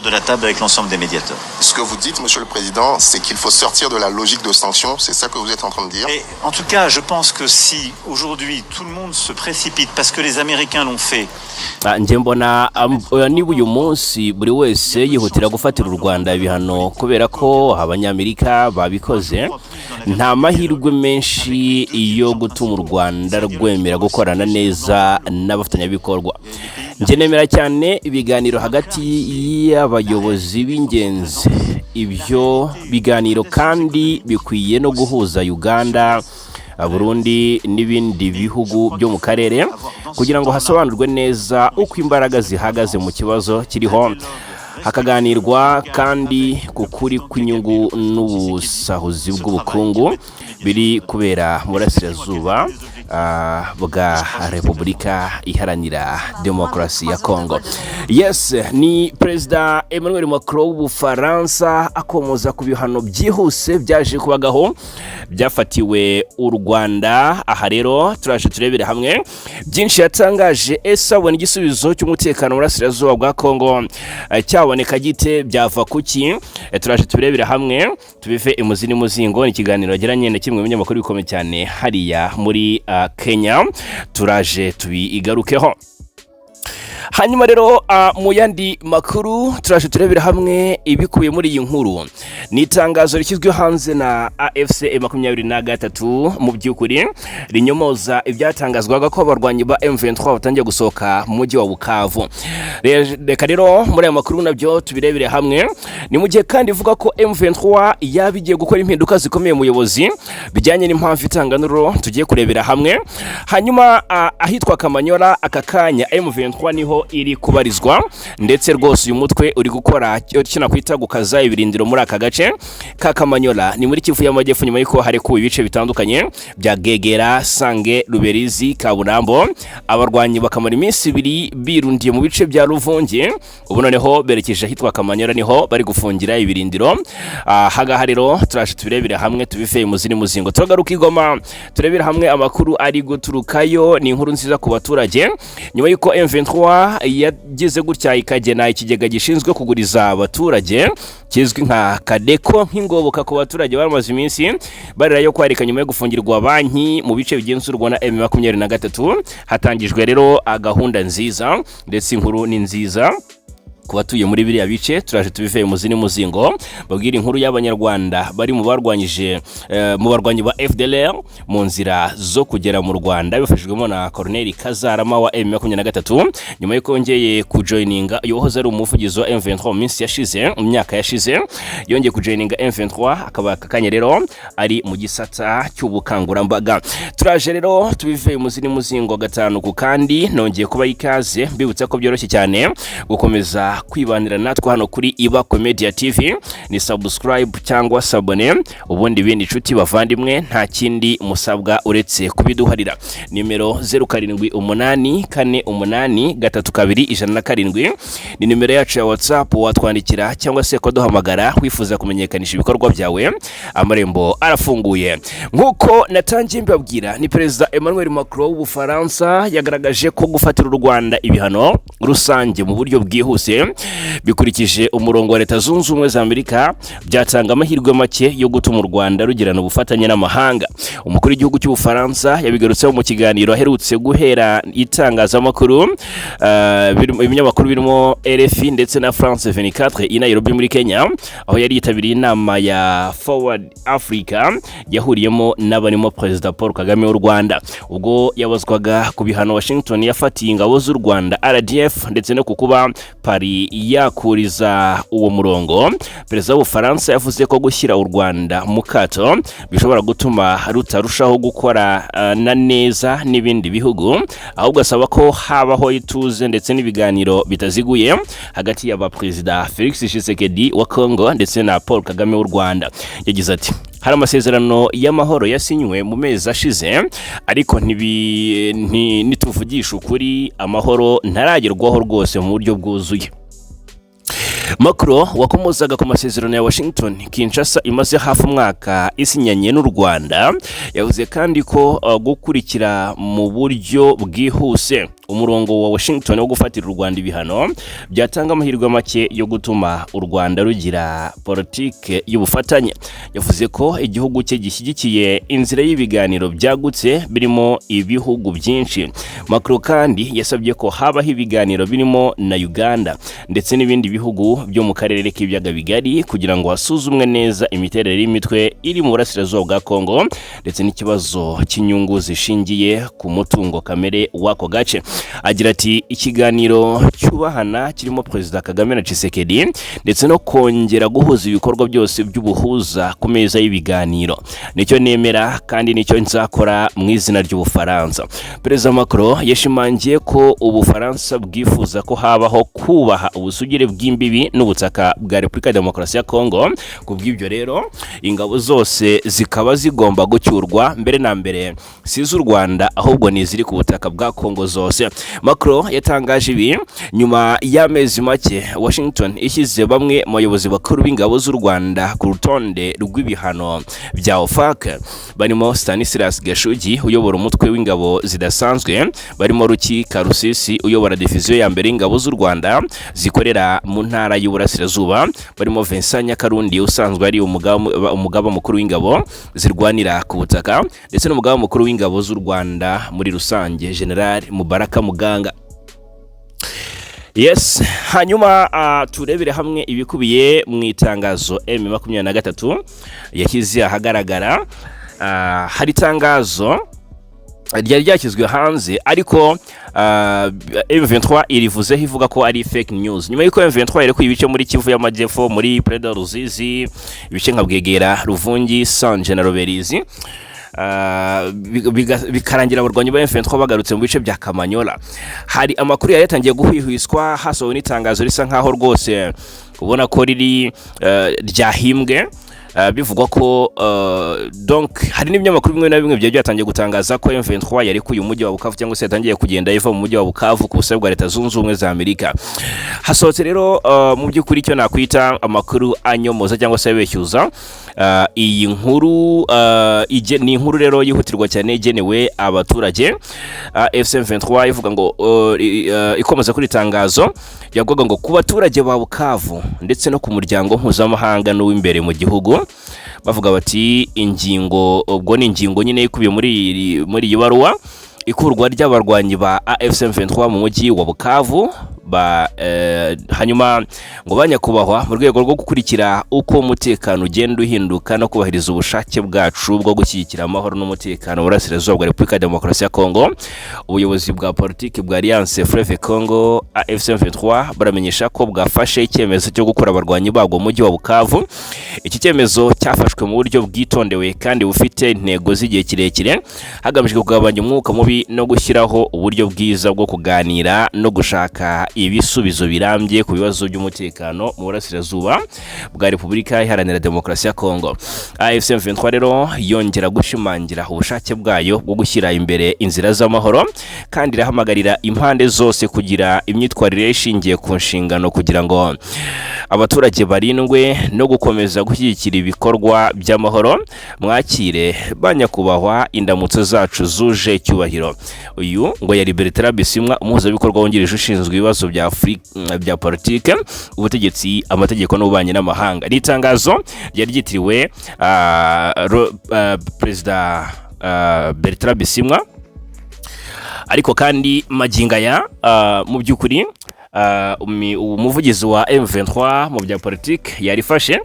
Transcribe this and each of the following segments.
De la table avec l'ensemble des médiateurs. Ce que vous dites, Monsieur le Président, c'est qu'il faut sortir de la logique de sanction. C'est ça que vous êtes en train de dire? Et en tout cas, je pense que si aujourd'hui tout le monde se précipite parce que les Américains l'ont fait, Ah, njye mbona niba uyu munsi buri wese yihutira gufatira u Rwanda ibihano kubera ko Abanyamerika babikoze, nta mahirwe menshi yo gutuma u Rwanda rwemera gukorana neza n'abafatanyabikorwa. Njye nemera cyane ibiganiro hagati y'abayobozi b'ingenzi. Ibyo biganiro kandi bikwiye no guhuza Uganda, Burundi n'ibindi bihugu byo mu karere kugira ngo hasobanurwe neza uko imbaraga zihagaze mu kibazo kiriho, hakaganirwa kandi ku kuri kw'inyungu n'ubusahuzi bw'ubukungu biri kubera mu burasirazuba bwa Repubulika Iharanira Demokarasi ya Kongo. Yes, ni Perezida Emmanuel Macron w'Ubufaransa akomoza ku bihano byihuse byaje kubagaho byafatiwe u Rwanda. Aha rero turaje turebere hamwe byinshi yatangaje. Ese abona igisubizo cy'umutekano mu burasirazuba bwa Kongo cyaboneka gite? Byava kuki? Turaje tubirebere hamwe, tubive imuzi n'umuzingo. Ni ikiganiro yagiranye na kimwe mu binyamakuru bikomeye cyane hariya muri Kenya. Turaje tubigarukeho. Hanyuma rero mu yandi makuru turaje turebera hamwe ibikubiye muri iyi nkuru. Ni itangazo rishyizwe hanze na AFC 23, mu by'ukuri rinyomoza ibyatangazwaga ko abarwanyi ba M23 batangiye gusohoka mu mujyi wa Bukavu. Reka rero muri aya makuru nabyo tubirebere hamwe. Ni mu gihe kandi ivuga ko M23 yaba igiye gukora impinduka zikomeye mu buyobozi bijyanye n'impamvu itanganuro tugiye kurebera hamwe. Hanyuma ahitwa Kamanyola aka kanya M23 niho iri kubarizwa, ndetse rwose uyu mutwe uri gukora icyo nakwita gukaza ibirindiro muri aka gace ka Kamanyola, ni muri Kivu y'Amajyepfo, nyuma y'uko harekuwe ibice bitandukanye bya Gegera, Sange, Ruberizi, Kaburambo, abarwanyi bakamara iminsi 2 birundiye mu bice bya Ruvungi. Ubu noneho berekeje ahitwa Kamanyola, niho bari gufungira ibirindiro. Ahangaha rero turaje tubirebere hamwe, tubive imuzi n'umuzingo. Turagaruka i Goma turebere hamwe amakuru ari guturukayo. Ni inkuru nziza ku baturage nyuma y'uko M23 yagize gutya ikagena ikigega gishinzwe kuguriza abaturage kizwi nka Kadeko, nk'ingoboka ku baturage bamaze iminsi barira yo kwarika nyuma yo gufungirwa banki mu bice bigenzurwa na M23. Hatangijwe rero gahunda nziza, ndetse inkuru ni nziza ku batuye muri biriya bice. Turaje tubive muzi n'umuzingo, babwira inkuru y'Abanyarwanda bari mu barwanyije mu barwanyi ba FDLR mu nzira zo kugera mu Rwanda bifashijwemo na Colonel Kazarama wa M23, nyuma y'uko yongeye kujoininga. Uyu wahoze ari umuvugizi wa M23 mu minsi yashize, mu myaka yashize, yongeye kujoininga M23, akaba aka kanya rero ari mu gisata cy'ubukangurambaga. Turaje rero tubive muzi n'umuzingo gatanu ku kandi. Nongeye kuba ikaze, mbibutsa ko byoroshye cyane gukomeza kwibanira natwe hano kuri Ibakwe Media TV. Ni subscribe cyangwa s'abonner, ubundi ibindi, inshuti bavandimwe, nta kindi musabwa uretse kubiduharira. Nimero 0784832107 ni nimero yacu ya WhatsApp. Watwandikira cyangwa se kuduhamagara wifuza kumenyekanisha ibikorwa byawe, amarembo arafunguye. Nk'uko natangiye mbabwira, ni Perezida Emmanuel Macron w'Ubufaransa yagaragaje ko gufatira u Rwanda ibihano rusange mu buryo bwihuse bikurikije umurongo wa Leta Zunze Ubumwe za Amerika byatanga amahirwe make yo gutuma u Rwanda rugirana ubufatanye n'amahanga. Umukuru w'igihugu cy'Ubufaransa yabigarutseho mu kiganiro aherutse guhera itangazamakuru, ibinyamakuru birimo RFI ndetse na France 24 i Nairobi muri Kenya, aho yari yitabiriye inama ya Forward Africa yahuriyemo n'abarimo Perezida Paul Kagame w'u Rwanda. Ubwo yabazwaga ku bihano Washington yafatiye ingabo z'u Rwanda RDF ndetse no ku kuba Paris yakuriza uwo murongo, Perezida w'Ubufaransa yavuze ko gushyira u Rwanda mu kato bishobora gutuma rutarushaho gukorana neza n'ibindi bihugu, ahubwo asaba ko habaho ituze ndetse n'ibiganiro bitaziguye hagati y'aba Perezida Felix Tshisekedi wa Congo ndetse na Paul Kagame w'u Rwanda. Yagize ati: "Hari amasezerano y'amahoro yasinywe mu mezi ashize, ariko nituvugisha ukuri amahoro ntaragerwaho rwose mu buryo bwuzuye." Macron wakomozaga ku masezerano ya Washington Kinshasa imaze hafi umwaka isinyanye n'u Rwanda, yavuze kandi ko gukurikira mu buryo bwihuse Umurongo wa Washington wo gufatira u Rwanda ibihano byatanga amahirwe make yo gutuma u Rwanda rugira politike y'ubufatanye. Yavuze ko igihugu cye gishyigikiye inzira y'ibiganiro byagutse birimo ibihugu byinshi. Macron kandi yasabye ko habaho ibiganiro birimo na Uganda ndetse n'ibindi bihugu byo mu karere k'ibiyaga bigari, kugira ngo hasuzumwe neza imiterere y'imitwe iri mu burasirazuba bwa Kongo ndetse n'ikibazo cy'inyungu zishingiye ku mutungo kamere w'ako gace. Agira ati: "Ikiganiro cyubahana kirimo Perezida Kagame na Tshisekedi, ndetse no kongera guhuza ibikorwa byose by'ubuhuza ku meza y'ibiganiro, nicyo nemera kandi nicyo nzakora mu izina ry'Ubufaransa." Perezida Macron yashimangiye ko Ubufaransa bwifuza ko habaho kubaha ubusugire bw'imbibi n'ubutaka bwa Repubulika ya Demokarasi ya Kongo. Ku bw'ibyo rero, ingabo zose zikaba zigomba gucyurwa mbere na mbere, si iz'u Rwanda, ahubwo ni iziri ku butaka bwa Kongo zose. Macron yatangaje ibi nyuma y'amezi make Washington ishyize bamwe mu bayobozi bakuru b'ingabo z'u Rwanda ku rutonde rw'ibihano bya OFAC, barimo Stanislas Gashugi uyobora umutwe w'ingabo zidasanzwe, barimo Ruki Karusisi uyobora diviziyo ya mbere y'ingabo z'u Rwanda zikorera mu ntara y'Uburasirazuba, barimo Vincent Nyakarundi usanzwe ari umugaba mukuru w'ingabo zirwanira ku butaka, ndetse n'umugaba mukuru w'ingabo z'u Rwanda muri rusange, General Mubaraka Muganga. Yes, hanyuma turebere hamwe ibikubiye mu itangazo M23 yashyize ahagaragara. Hari itangazo ryari ryashyizwe hanze, ariko M23 irivuzeho, ivuga ko ari fake news, nyuma y'uko M23 yarekuye ibice muri Kivu y'Amajyepfo, muri Preda Ruzizi, ibice nka Bwegera, Ruvungi, Sanje na Ruberizi, bikarangira abarwanyi ba M23 bagarutse mu bice bya Kamanyola. Hari amakuru yari yatangiye guhwihwiswa, hasohowe n'itangazo risa nkaho rwose ubona ko riri ryahimbwe. Bivugwa ko donc hari n'ibinyamakuru bimwe na bimwe byari byatangiye gutangaza ko M23 yarekuye umujyi wa Bukavu, cyangwa se yatangiye kugenda iva mu mujyi wa Bukavu ku busabe bwa Leta Zunze Ubumwe za Amerika. Hasohotse rero mu by'ukuri icyo nakwita amakuru anyomoza cyangwa se abeshyuza iyi nkuru. Ni inkuru rero yihutirwa cyane igenewe abaturage. AFC M23 ivuga ngo ikomeza kuri itangazo yavugaga ngo ku baturage ba Bukavu ndetse no ku muryango mpuzamahanga n'uw'imbere mu gihugu, bavuga bati ingingo, ubwo ni ingingo nyine ikubiye muri iyi baruwa: ikurwa ry'abarwanyi ba AFC M23 mu mujyi wa Bukavu ba hanyuma ngo banyakubahwa, mu rwego rwo gukurikira uko umutekano ugenda uhinduka no kubahiriza ubushake bwacu bwo gushyigikira amahoro n'umutekano mu burasirazuba bwa Repubulika ya Demokarasi ya Kongo, ubuyobozi bwa politiki bwa Alliance Fleuve Congo AFC M23 baramenyesha ko bwafashe icyemezo cyo gukura abarwanyi babwo mu mujyi wa Bukavu. Iki cyemezo cyafashwe mu buryo bwitondewe kandi bufite intego z'igihe kirekire, hagamijwe kugabanya umwuka mubi no gushyiraho uburyo bwiza bwo kuganira no gushaka ibisubizo birambye ku bibazo by'umutekano mu burasirazuba bwa Repubulika Iharanira Demokarasi ya Kongo. AFC M23 rero yongera gushimangira ubushake bwayo bwo gushyira imbere inzira z'amahoro, kandi irahamagarira impande zose kugira imyitwarire ishingiye ku nshingano kugira ngo abaturage barindwe no gukomeza gushyigikira ibikorwa by'amahoro. Mwakire banyakubahwa indamutso zacu zuje icyubahiro. Uyu ngo yari Bertrand Bisimwa, umuhuzabikorwa wungirije ushinzwe ibibazo bya Afurika, bya politike, ubutegetsi, amategeko n'ububanyi n'amahanga. Ni itangazo ryari ryitiriwe Perezida Bertrand Bisimwa, ariko kandi magingo aya mu by'ukuri umuvugizi wa M23 mu bya politiki yarifashe,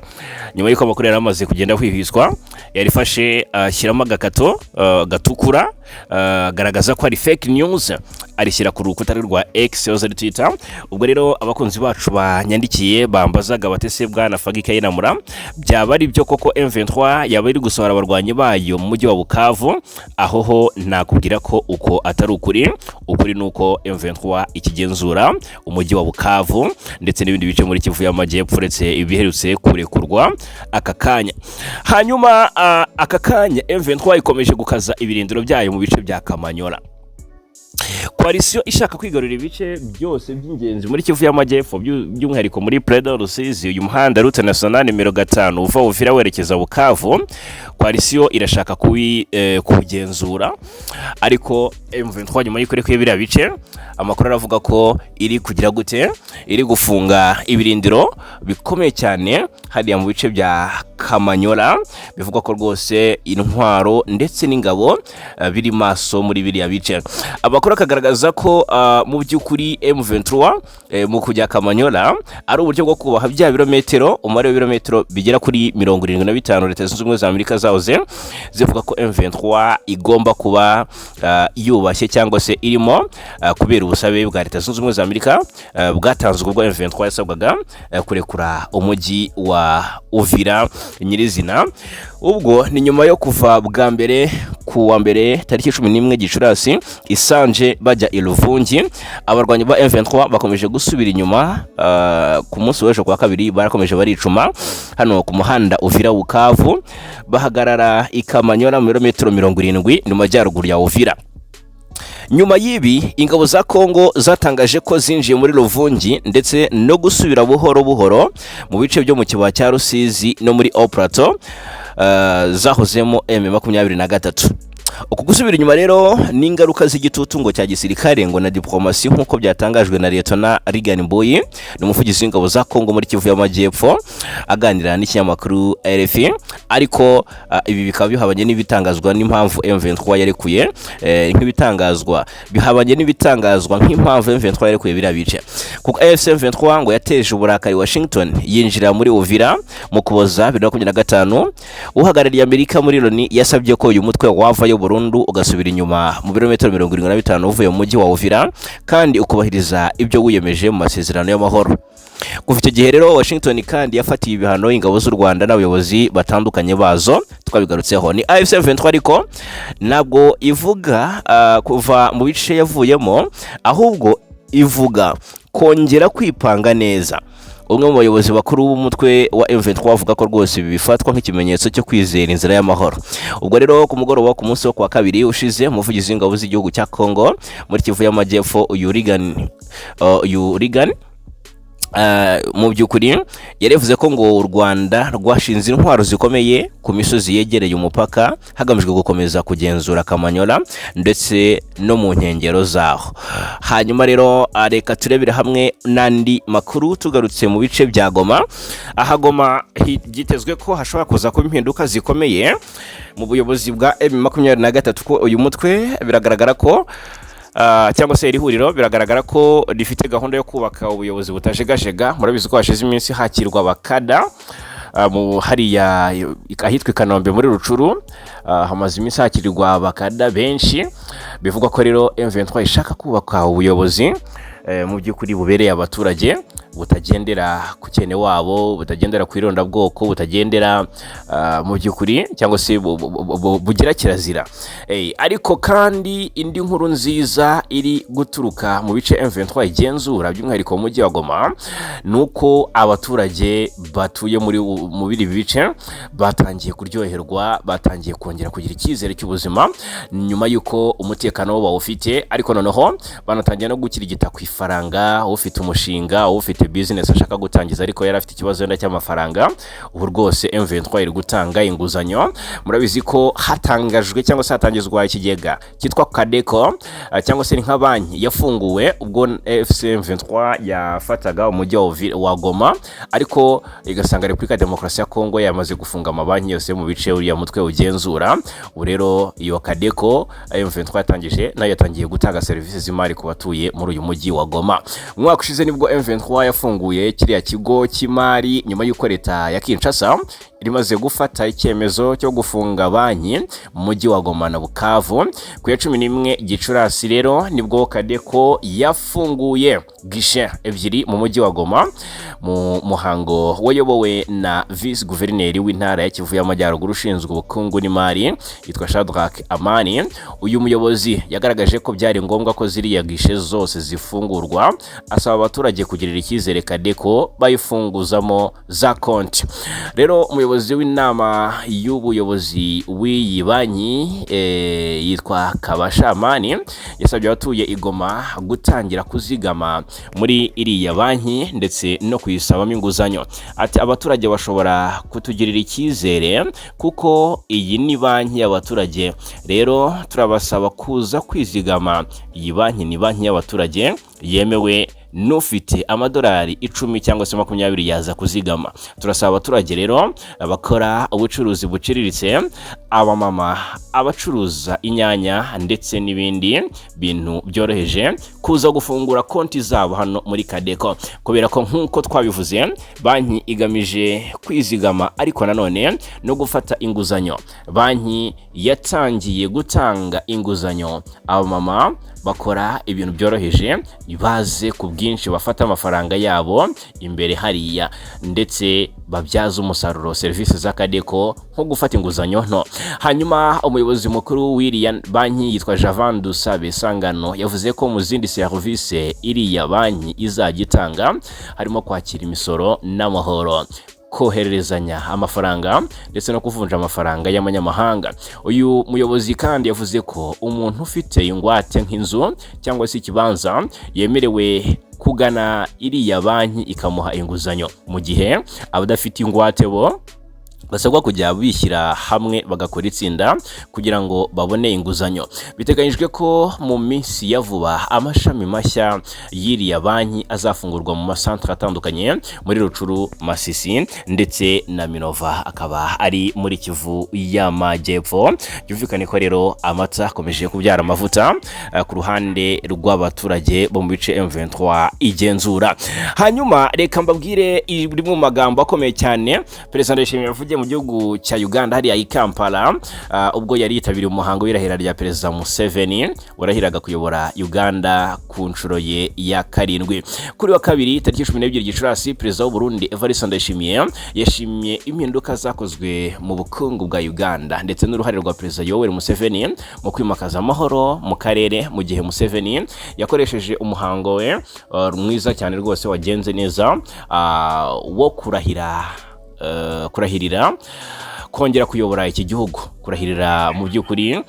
nyuma y'uko amakuru yari amaze kugenda ahwihwiswa, yarifashe ashyiramo agakato gatukura, agaragaza ko ari fake news, arishyira ku rukuta rwe rwa X yahoze ari Twitter. Ubwo rero abakunzi bacu banyandikiye bambazaga batese: "Bwana Fagi Kayinamura, byaba ari byo koko M23 yaba iri gusohora abarwanyi bayo mu mujyi wa Bukavu?" Aho ho nakubwira ko uko atari ukuri. Ukuri ni uko M23 ikigenzura umujyi wa Bukavu ndetse n'ibindi bice muri Kivu y'Amajyepfo, uretse ibiherutse kurekurwa aka kanya. Hanyuma aka kanya M23 ikomeje gukaza ibirindiro byayo mu bice bya Kamanyola. Coalition ishaka kwigarurira ibice byose by'ingenzi muri Kivu y'Amajyepfo, by'umwihariko muri Plaine de Rusizi, uyu muhanda route nationale nimero 5 uva Uvira werekeza Bukavu. Coalition irashaka kuwugenzura, ariko M23 nyuma y'uko irekuye biriya bice, amakuru aravuga ko iri kugira gute? Iri gufunga ibirindiro bikomeye cyane hariya mu bice bya Kamanyola. Bivugwa ko rwose intwaro ndetse n'ingabo biri maso muri biriya bice. Amakuru akagaragaza ko mu by'ukuri M23 mu kujya Kamanyola ari uburyo bwo kubaha bya birometero, umubare w'ibirometero bigera kuri 75 Leta Zunze Ubumwe za Amerika zahoze zivuga ko M23 igomba kuba yubashye cyangwa se irimo kubera ubusabe bwa Leta Zunze Ubumwe za Amerika bwatanzwe ubwo M23 yasabwaga kurekura umujyi wa Uvira nyirizina. Ubwo ni nyuma yo kuva bwa mbere ku wa mbere tariki 11 Gicurasi isanje bajya i Luvungi. Abarwanyi ba M23 bakomeje gusubira inyuma. Ku munsi w'ejo kwa kabiri barakomeje baricuma hano ku muhanda Uvira Bukavu, bahagarara i Kamanyola mu birometero 70 mu majyaruguru ya Uvira. Nyuma y'ibi, ingabo za Kongo zatangaje ko zinjiye muri Luvungi ndetse no gusubira buhoro buhoro mu bice byo mu kibaya cya Rusizi no muri Haut Plateau zahozemo M23. Uku gusubira inyuma rero ni ingaruka z'igitutu ngo cya gisirikare ngo na diplomasi, nk'uko byatangajwe na Lieutenant Reagan Mbuyi, ni umuvugizi w'ingabo za Kongo muri Kivu y'Amajyepfo, aganira n'ikinyamakuru RFI. Ariko ibi bikaba bihabanye n'ibitangazwa n'impamvu M23 yarekuye, nk'ibitangazwa bihabanye n'ibitangazwa nk'impamvu M23 yarekuye biriya bice, kuko AFC M23 ngo yateje uburakari Washington yinjira muri Uvira mu Kuboza 2025. Uhagarariye Amerika muri Loni yasabye ko uyu mutwe wavayo burundu, ugasubira inyuma mu birometero 75 uvuye mu mujyi wa Uvira, kandi ukubahiriza ibyo wiyemeje mu masezerano y'amahoro. Kuva icyo gihe rero, Washington kandi yafatiye ibihano ingabo z'u Rwanda n'abayobozi batandukanye bazo, twabigarutseho. Ni AFC M23, ariko ntabwo ivuga kuva mu bice yavuyemo, ahubwo ivuga kongera kwipanga neza. Umwe mu bayobozi bakuru b'umutwe wa M23 avuga ko rwose ibi bifatwa nk'ikimenyetso cyo kwizera inzira y'amahoro. Ubwo rero ku mugoroba ku munsi wo kuwa kabiri ushize, umuvugizi w'ingabo z'igihugu cya Congo muri Kivu y'Amajyepfo, uyu Reagan mu by'ukuri yarivuze ko ngo u Rwanda rwashinze intwaro zikomeye ku misozi yegereye umupaka, hagamijwe gukomeza kugenzura Kamanyola ndetse no mu nkengero zaho. Hanyuma rero reka turebere hamwe n'andi makuru tugarutse mu bice bya Goma. Aha Goma byitezwe ko hashobora kuza kuba impinduka zikomeye mu buyobozi bwa M23, ko uyu mutwe biragaragara ko cyangwa se iri huriro biragaragara ko rifite gahunda yo kubaka ubuyobozi butajegajega. Murabizi ko hashize iminsi hakirwa abakada mu hariya ahitwa i Kanombe muri Rutshuru. Hamaze iminsi hakirirwa abakada benshi. Bivugwa ko rero M23 ishaka kubaka ubuyobozi mu by'ukuri bubereye abaturage, butagendera ku cyene wabo, butagendera ku irondabwoko, butagendera mu by'ukuri cyangwa se bugira kirazira. Ariko kandi indi nkuru nziza iri guturuka mu bice M23 igenzura, by'umwihariko mu mujyi wa Goma, ni uko abaturage batuye muri ibi bice batangiye kuryoherwa, batangiye kongera kugira icyizere cy'ubuzima nyuma y'uko umutekano wo bawufite, ariko noneho banatangiye no gukirigita ku ifaranga. Ufite umushinga, ufite business ashaka gutangiza ariko yari afite ikibazo wenda cy'amafaranga, ubu rwose M23 iri gutanga inguzanyo. Murabizi ko hatangajwe cyangwa se hatangizwa ikigega cyitwa Kadeko, cyangwa se ni nka banki yafunguwe ubwo AFC M23 yafataga umujyi wa Goma, ariko igasanga Repubulika ya Demokarasi ya Kongo yamaze gufunga amabanki yose mu bice uriya mutwe ugenzura. Ubu rero iyo Kadeko M23 yatangije nayo yatangiye gutanga serivisi z'imari ku batuye muri uyu mujyi wa Goma. Mu mwaka ushize nibwo M23 yafunguye kiriya kigo cy'imari, nyuma y'uko leta ya Kinshasa rimaze gufata icyemezo cyo gufunga banki mu mujyi wa Goma na Bukavu. Ku ya 11 Gicurasi rero nibwo Kadeko yafunguye. Guichet ebyiri mu mujyi wa Goma, mu muhango wayobowe na Vice Guverineri w'intara ya Kivu y'Amajyaruguru ushinzwe ubukungu n'imari yitwa Shadrack Amani. Uyu muyobozi yagaragaje ko byari ngombwa ko ziriya guichet zose zifungurwa, asaba abaturage kugirira icyizere Cadeco bayifunguzamo za konti. Rero umuyobozi w'inama y'ubuyobozi w'iyi banki yitwa Kabasha Amani yasabye abatuye i Goma gutangira kuzigama muri iriya banki ndetse no kuyisabamo inguzanyo. Ati: "Abaturage bashobora kutugirira icyizere kuko iyi ni banki y'abaturage. Rero turabasaba kuza kwizigama. Iyi banki ni banki y'abaturage yemewe, n'ufite amadolari 10 cyangwa se 20 yaza kuzigama. Turasaba abaturage rero bakora ubucuruzi buciriritse, abamama, abacuruza inyanya ndetse n'ibindi bintu byoroheje kuza gufungura konti zabo hano muri Cadeco, kubera ko nk'uko twabivuze, banki igamije kwizigama ariko nanone no gufata inguzanyo. Banki yatangiye gutanga inguzanyo. Abamama bakora ibintu byoroheje baze ku bwinshi bafate amafaranga yabo imbere hariya ndetse babyaze umusaruro serivisi za Cadeco nko gufata inguzanyo nto." Hanyuma umuyobozi mukuru w'iriya banki yitwa Javan Dusabe Sangano yavuze ko mu zindi serivisi iriya banki izajya itanga harimo kwakira imisoro n'amahoro, kohererezanya amafaranga ndetse no kuvunja amafaranga y'amanyamahanga. Uyu muyobozi kandi yavuze ko umuntu ufite ingwate nk'inzu cyangwa se ikibanza yemerewe kugana iriya banki ikamuha inguzanyo, mu gihe abadafite ingwate bo basabwa kujya bishyira hamwe bagakora itsinda kugira ngo babone inguzanyo. Biteganyijwe ko mu minsi ya vuba amashami mashya y'iriya banki azafungurwa mu masantere atandukanye muri Rutshuru, Masisi ndetse na Minova, akaba ari muri Kivu y'Amajyepfo. Byumvikane ko rero amata akomeje kubyara amavuta ku ruhande rw'abaturage bo mu bice M23 igenzura. Hanyuma reka mbabwire rimwe mu magambo akomeye cyane Perezida Ndayishimiye yavugiye mu gihugu cya Uganda hariya i Kampala, ubwo yari yitabiriye umuhango w'irahira rya Perezida Museveni warahiraga kuyobora Uganda ku nshuro ye ya karindwi. Kuri wa kabiri tariki 12 Gicurasi, Perezida w'u Burundi Evariste Ndayishimiye yashimye impinduka zakozwe mu bukungu bwa Uganda ndetse n'uruhare rwa Perezida Yoweri Museveni mu kwimakaza amahoro mu karere, mu gihe Museveni yakoresheje umuhango we mwiza cyane rwose wagenze neza wo kurahira, kurahirira kongera kuyobora iki gihugu, kurahirira mu by'ukuri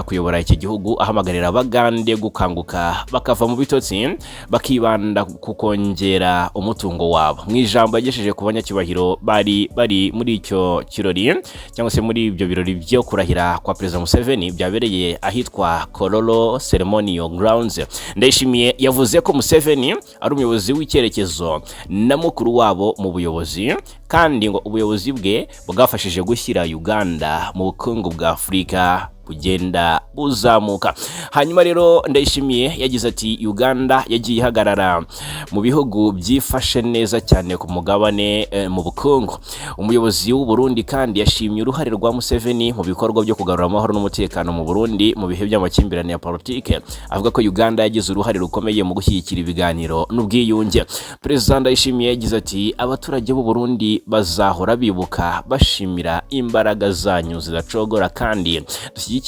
kuyobora iki gihugu, ahamagarira Abagande gukanguka bakava mu bitotsi bakibanda ku kongera umutungo wabo. Mu ijambo yagejeje ku banyacyubahiro bari bari muri icyo kirori cyangwa se muri ibyo birori byo kurahira kwa Perezida Museveni byabereye ahitwa Kololo Ceremonial Grounds, Ndayishimiye yavuze ko Museveni ari umuyobozi w'icyerekezo na mukuru wabo mu buyobozi, kandi ngo ubuyobozi bwe bwafashije gushyira Uganda mu bukungu bwa Afurika bugenda buzamuka. Hanyuma rero Ndayishimiye yagize ati: "Uganda yagiye ihagarara mu bihugu byifashe neza cyane ku mugabane mu bukungu." Umuyobozi w'u Burundi kandi yashimye uruhare rwa Museveni mu bikorwa byo kugarura amahoro n'umutekano mu Burundi mu bihe by'amakimbirane ya politike, avuga ko Uganda yagize uruhare rukomeye mu gushyigikira ibiganiro n'ubwiyunge. Perezida Ndayishimiye yagize ati: "Abaturage b'u Burundi bazahora bibuka bashimira imbaraga zanyu zidacogora, kandi dushyigikire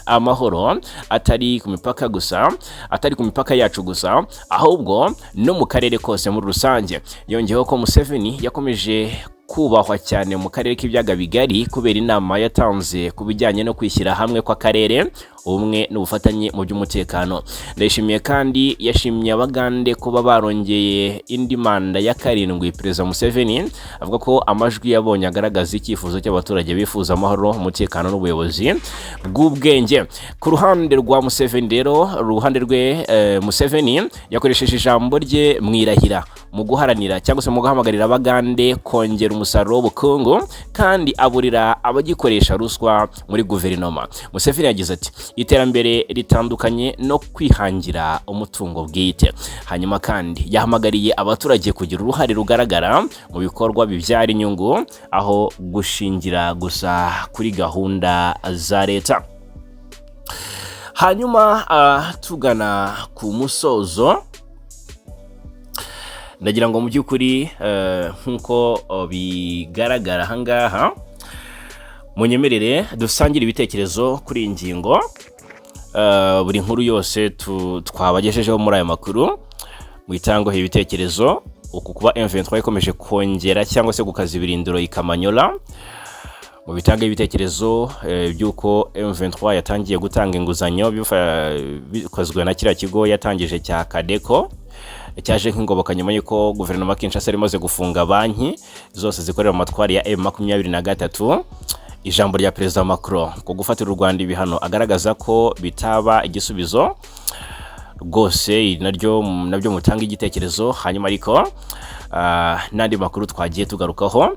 amahoro atari ku mipaka gusa, atari ku mipaka yacu gusa, ahubwo no mu karere kose muri rusange." Yongeyeho ko Museveni yakomeje kubahwa cyane mu karere k'ibiyaga bigari kubera inama yatanze ku bijyanye no kwishyira hamwe kw'akarere, ubumwe n'ubufatanye mu by'umutekano. Ndayishimiye kandi yashimye Abagande kuba barongeye indi manda ya karindwi Perezida Museveni, avuga ko amajwi yabonye agaragaza icyifuzo cy'abaturage bifuza amahoro, umutekano n'ubuyobozi bw'ubwenge. Ku ruhande rwa Museveni rero, uruhande rwe, Museveni yakoresheje ijambo rye mu irahira mu guharanira cyangwa se mu guhamagarira Abagande kongera umusaruro w'ubukungu, kandi aburira abagikoresha ruswa muri guverinoma. Museveni yagize ati: "Iterambere ritandukanye no kwihangira umutungo bwite." Hanyuma kandi yahamagariye abaturage kugira uruhare rugaragara mu bikorwa bibyara inyungu aho gushingira gusa kuri gahunda za leta. Hanyuma tugana ku musozo. Ndagira ngo mu by'ukuri, nk'uko bigaragara ahangaha, munyemerere dusangire ibitekerezo kuri iyi ngingo. Buri nkuru yose twabagejejeho muri aya makuru, muyitangeho ibitekerezo. Uku kuba M23 ikomeje kongera cyangwa se gukaza ibirindiro i Kamanyola, mu bitanga ibitekerezo by'uko M23 yatangiye gutanga inguzanyo bikozwe na kiriya kigo yatangije cya Kadeko, cyaje nk'ingoboka nyuma y'uko guverinoma ya Kinshasa yari imaze gufunga banki zose zikorera mu matwari ya M23. Ijambo rya Perezida Macron ku gufatira u Rwanda ibihano, agaragaza ko bitaba igisubizo rwose, naryo nabyo mutanga igitekerezo. Hanyuma ariko n'andi makuru twagiye tugarukaho,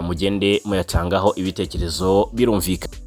mugende muyatangaho ibitekerezo, birumvikana.